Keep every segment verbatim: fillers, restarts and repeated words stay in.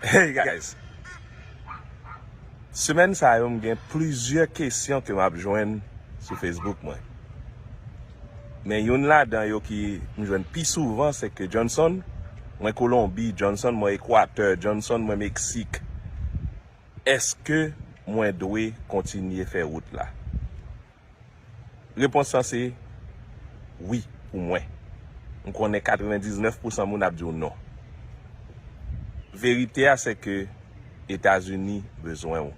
Hey guys! Semèn sa yo, m gen plizyè kesyon ke m ap jwenn sou Facebook mwen. Men youn ladan yo ki m jwenn pi souvan, se ke Johnson, mwen Kolonbi, Johnson, mwen Ekwatè, Johnson, mwen Meksik. Èske mwen dwe kontinye fè wout la? Repons lan se wi pou mwen. M konnen katrevendiznèf pousan moun ap di w non. Verite a se ke Etazini bezwen w.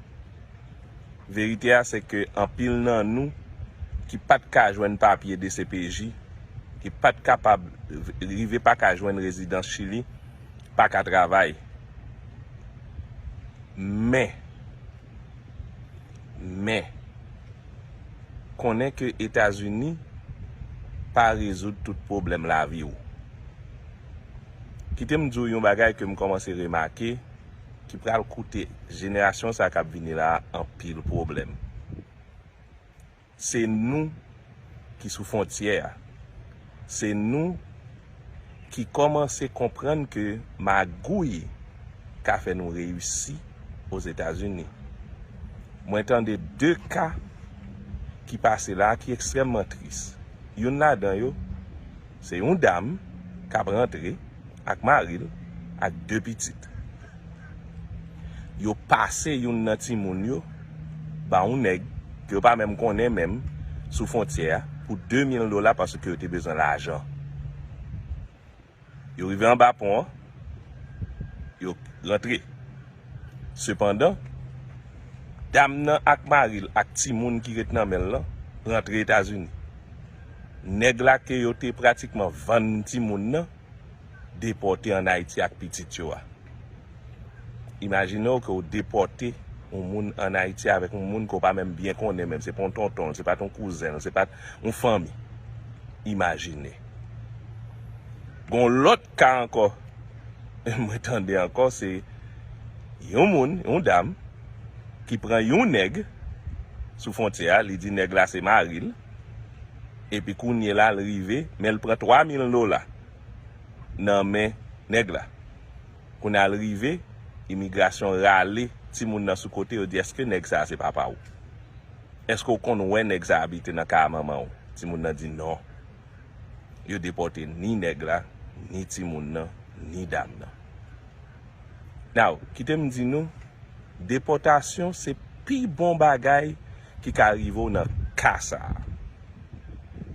Verite a se ke anpil nan nou ki pa t ka jwenn papye D C P J, ki pa t kapab rive pa ka jwenn rezidans Chili, pa ka travay. Men, men, konnen ke Etazini pa rezoud tout pwoblèm lavi w. Kite m di w yon bagay ke m kòmanse remake, ki pral koute jenerasyon sa k ap vini la a anpil pwoblèm. Se nou ki sou fwontyè a. Se nou ki kòmanse konprann ke magouy ka fè nou reyisi Ozetazini. Mwen tande de ka ki pase la a ki ekstrèmman tris. Youn ladan yo, se yon dam k ap rantre ak mari l ak de pitit. Yo pase youn nan timoun yo ba yon nèg ke yo pa menm konnen menm sou fwontyè a pou de mil dola paske yo te bezwen lajan. Yo rive anba pon an, yo rantre. Sepandan, dam nan ak mari l ak timoun ki ret nan men l lan rantre Etazini. Nèg la ke yo te pratikman vann timoun nan depòte ann Ayiti ak pitit yo a. Imajine w ke w depòte yon moun ann Ayiti avèk yon moun ke w pa menm byen konnen menm. Se pa yon tonton l, se pa t yon kouzen l, se pa t yon fanmi. Imajine. Gon lòt ka ankò, mwen tande ankò, se yon moun, yon dam, ki pran yon nèg sou fwontyè a, li di nèg la se mari l, epi kounye la l rive, men l pran twa mil dola nan men nèg la. Kounye a l rive, imigrasyon rale timoun nan sou kote, yo di, èske nèg sa a se papa w? Èske w konn wè nèg sa a abite nan kay manman w? Timoun nan di non. Yo depòte ni nèg la, ni timoun nan, ni dam nan. Now, kite m di nou, depòtasyon se pi bon bagay ki ka rive w nan ka sa a.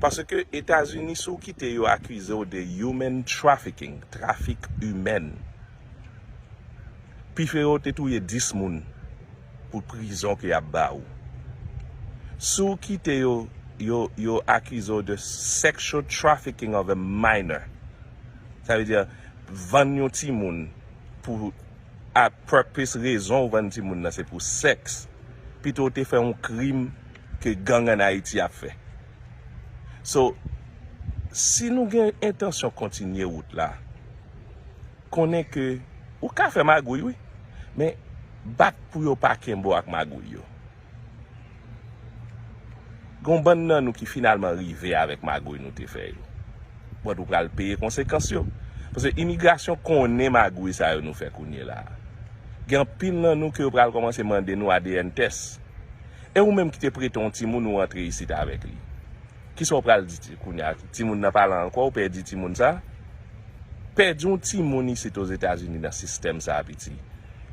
Paske Etazini, si w kite yo akize w de human trafficking, trafik imèn, pi fè yo te touye dis moun pou prizon ke y ap ba ou. Si w kite yo, yo, yo akize w de sexual trafficking of a minor, sa vle di vann yon timoun pou a purpose, rezon w vann timoun nan se pou sèks, pito w te fè yon krim ke gang ann Ayiti ap fè. So, si nou gen entansyon kontinye wout la, konnen ke ou ka fè magouy, wi, men bat pou yo pa kenbe w ak magouy yo. Gon bann nan nou ki finalman rive avèk magouy nou te fè yo. But ou pral peye konsekans yo. Paske imigrasyon konnen magouy sa yo nou fè kounye la a. Gen anpil nan nou ke yo pral kòmanse mande nou A D N tès. E ou menm ki te prete yon timoun ou rantre isit avèk li. Kisa w pral di ti, kounye a? Timoun nan pa la ankò, ou pèdi timoun sa? Pèdi yon timoun isit Ozetazini nan sistèm sa a, piti.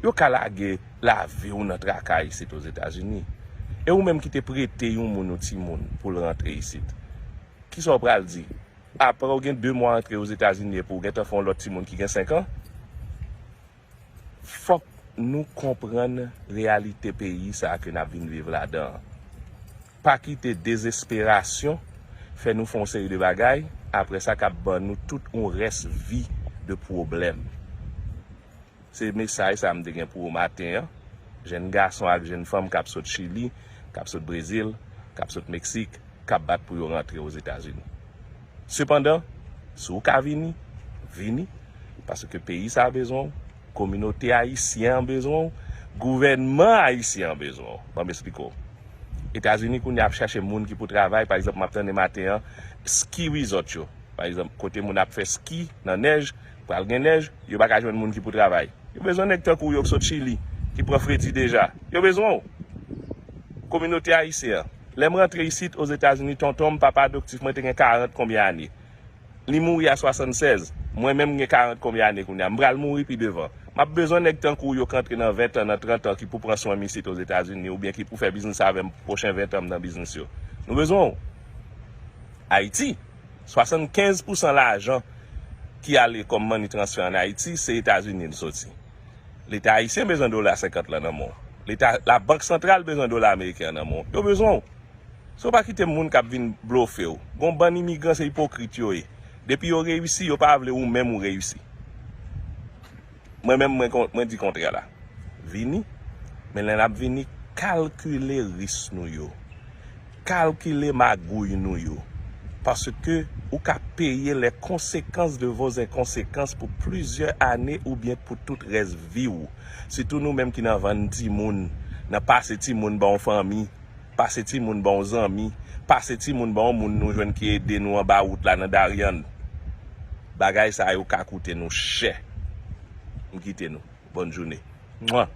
Yo ka lage lavi w nan traka isit Ozetazini. E ou menm ki te prete yon moun ou timoun pou l rantre isit, kisa w pral di? Apre w gen de mwa antre Ozetazini epi w gentan fè yon lòt timoun ki gen senk an? Fòk nou konprann reyalite peyi sa a ke n ap vin viv ladan an. Pa kite dezesperasyon fè nou fè yon seri de bagay, apre sa k ap ban nou tout yon rès vi de pwoblèm. Se mesaj sa a m te gen pou ou maten an. Jèn gason ak jèn fanm k ap sot Chili, k ap sot Brezil, k ap sot Meksik, k ap bat pou yo rantre Ozetazini. Sepandan, si w ka vini, vini, paske peyi sa a bezwen w, kominote ayisyen an bezwen w, gouvènman ayisyen an bezwen w. Ban m esplike w. Etazini kounye a ap chache moun ki pou travay, pa egzanp, m ap tande maten an, ski resort yo. Pa egzanp, kote moun ap fè ski nan nèj, Pral gen nèj, yo pa ka jwenn moun ki pou travay. Yo bezwen nèg tankou w yo k sot Chili, ki pran fredi deja. Yo bezwen w. Kominote ayisyen an. Lè m rantre isit Ozetazini, tonton m, papa adoptif mwen te gen karant konbyen ane. Li mouri a swasannsèz. Mwen menm m gen karant konbyen ane kounye a. M pral mouri pi devan. M ap bezwen nèg tankou w yo k antre nan ven tan, nan trant an, ki pou pran swen m isit Ozetazini, oubyen ki pou fè biznis avè m pwochen ven tan m nan biznis yo. Nou bezwen w. Ayiti, swasannkenz pousan lajan ki ale kòm money transfer ann Ayiti, se Etazini l soti. Leta ayisyen bezwen dola senkant lan nan men w. Leta, Labank Santral bezwen dola ameriken an nan men w. Yo bezwen w. Si w pa kite moun k ap vin blofe w, gon bann imigran se ipokrit yo ye. Depi yo reyisi, yo pa vle ou menm ou reyisi. Mwen menm, mwen, kon- mwen di kontrè la. Vini, men lè n ap vini, kalkile ris nou yo. Kalkile magouy nou yo. Paske ou ka peye les conséquences de vos inconséquences pou plizyè ane oubyen pou tout rès vi w. Sitou nou menm ki nan vann timoun, nan pase timoun ba yon fanmi, pase timoun ba yon zanmi, pase timoun ba yon moun nou jwenn ki ede nou anba wout la nan Daryann. Bagay sa yo ka koute nou chè. M kite nou. Bòn jounen. Mwa.